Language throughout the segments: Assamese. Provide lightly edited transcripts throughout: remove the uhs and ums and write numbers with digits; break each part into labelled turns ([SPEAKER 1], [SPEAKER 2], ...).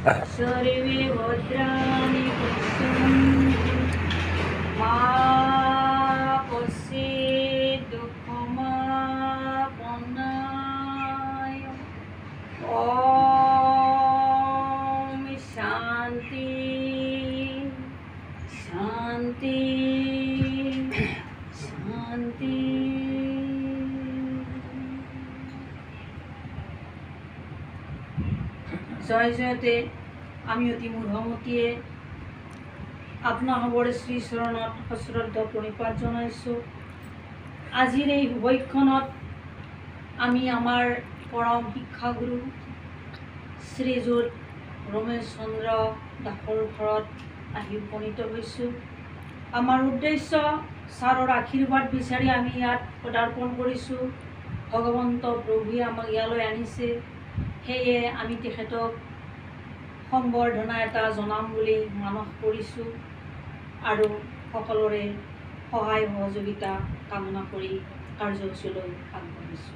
[SPEAKER 1] সৰ্বে ভদ্ৰাণি পশ্যন্তু মা কশ্চিৎ দুঃখমাপন্নায়। ওম শান্তি শান্তি শান্তি। জয় জয়তে। আমি অতি মূঢ়মতীয়ে আপোনাসৱৰ শ্ৰীচৰণত সশ্ৰদ্ধ প্ৰণিপাত জনাইছোঁ। আজিৰ এই শুভক্ষণত আমি আমাৰ পৰম শিক্ষাগুৰু শ্ৰীযুত ৰমেশ চন্দ্ৰ দাসৰ ঘৰত আহি উপনীত হৈছোঁ। আমাৰ উদ্দেশ্য ছাৰৰ আশীৰ্বাদ বিচাৰি আমি ইয়াত পদাৰ্পণ কৰিছোঁ। ভগৱন্ত প্ৰভুৱে আমাক ইয়ালৈ আনিছে, সেয়ে আমি তেখেতক সম্বৰ্ধনা এটা জনাম বুলি মানস কৰিছোঁ আৰু সকলোৰে সহায় সহযোগিতা কামনা কৰি কাৰ্যসূচীলৈ আগবাঢ়িছোঁ।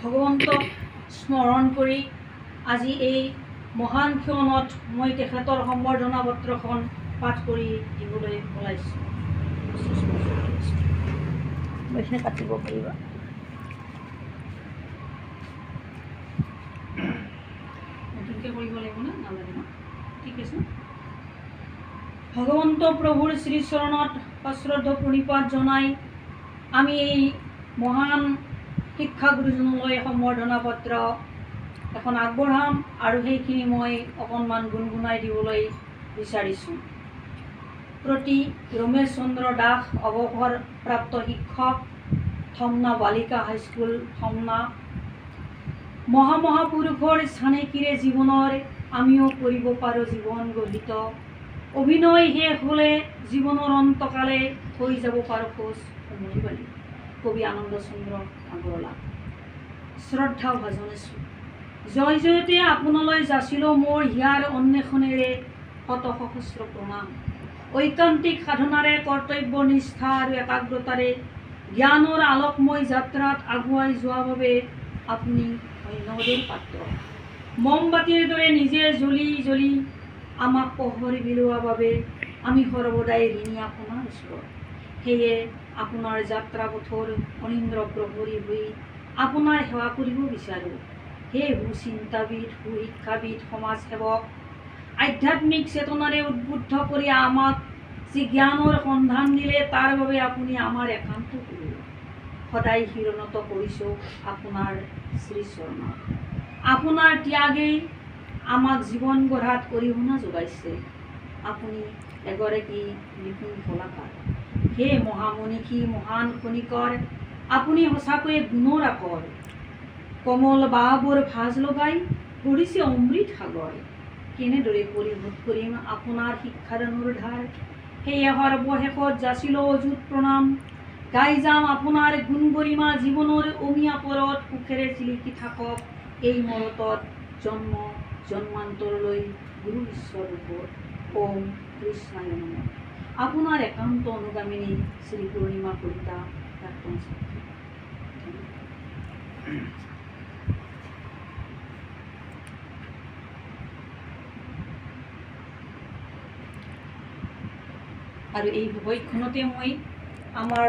[SPEAKER 1] ভগৱন্তক স্মৰণ কৰি আজি এই মহান ক্ষণত মই তেখেতৰ সম্বৰ্ধনা পত্ৰখন পাঠ কৰি দিবলৈ ওলাইছোঁ। এইখিনি কাটিব পাৰিবা। নতুনকৈ কৰিব লাগিব নে নালাগে ন? ঠিক আছে। ভগৱন্ত প্ৰভুৰ শ্ৰীচৰণত সশ্ৰদ্ধ প্ৰণিপাত জনাই আমি এই মহান শিক্ষাগুৰুজনলৈ সম্বৰ্ধনা পত্ৰ এখন আগবঢ়াম আৰু সেইখিনি মই অকণমান গুণগুণাই দিবলৈ বিচাৰিছোঁ। প্ৰতি ৰমেশ চন্দ্ৰ দাস, অৱসৰপ্ৰাপ্ত শিক্ষক, থমনা বালিকা হাইস্কুল, থমনা। মহামহাপুৰুষৰ চানেকিৰে জীৱনৰ আমিও কৰিব পাৰোঁ জীৱন গঢ়িত। অভিনয় শেষ হ'লে জীৱনৰ অন্তকালে থৈ যাব পাৰোঁ খোজ সময় বালি। কবি আনন্দ চন্দ্ৰ আগৰৱালা। শ্ৰদ্ধা ভাজনেছোঁ। জয় জয়তে আপোনালৈ যাচিলোঁ মোৰ হিয়াৰ অন্বেষণেৰে শত সহস্ৰ প্ৰণাম। ঐকান্তিক সাধনাৰে, কৰ্তব্য নিষ্ঠা আৰু একাগ্ৰতাৰে জ্ঞানৰ আলোকময় যাত্ৰাত আগুৱাই যোৱাৰ বাবে আপুনি ধন্যবাদৰ পাত্ৰ। মমবাতিৰ দৰে নিজে জ্বলি জ্বলি আমাক পোহৰ বিলোৱাৰ বাবে আমি সৰ্বদাই ঋণী আপোনাৰ ওচৰত। সেয়ে আপোনাৰ যাত্ৰা পথৰ অনিন্দ্ৰ প্ৰহৰী হৈ আপোনাৰ সেৱা কৰিব বিচাৰোঁ। হে সুচিন্তাবিদ, সুশিক্ষাবিদ, সমাজসেৱক, আধ্যাত্মিক চেতনাৰে উদ্বুদ্ধ কৰি আমাক যি জ্ঞানৰ সন্ধান দিলে তাৰ বাবে আপুনি আমাৰ একান্ত গুৰু। সদায় শিৰণত কৰিছোঁ আপোনাৰ শ্ৰীচৰণত। আপোনাৰ ত্যাগেই আমাক জীৱন গঢ়াত অৰিহণা যোগাইছে। আপুনি এগৰাকী নিপুণ কলাকাৰ। হে মহামনীষী, মহান খনিকৰ, আপুনি সঁচাকৈয়ে গুণৰ আকৰ। কমল বাহবোৰ ভাঁজ লগাই গঢ়িছে অমৃত সাগৰ। কেনেদৰে পৰিশোধ কৰিম আপোনাৰ শিক্ষাদানৰ ধাৰ? সেয়ে সৰ্বশেষত যাচিলোঁ অযুত প্ৰণাম। গাই যাম আপোনাৰ গুণ গৰিমা জীৱনৰ অমীয়া পৰত সুখেৰে জিলিকি থাকক এই মৰতত জন্ম জন্মান্তৰলৈ গুৰু ঈশ্বৰ ৰূপত। ওম কৃষ্ণায় নমঃ। আপোনাৰ একান্ত অনুগামিনী শ্ৰী পূৰ্ণিমা কলিতা, প্ৰাক্তন ছাত্ৰী। আৰু এই শুভক্ষণতে মই আমাৰ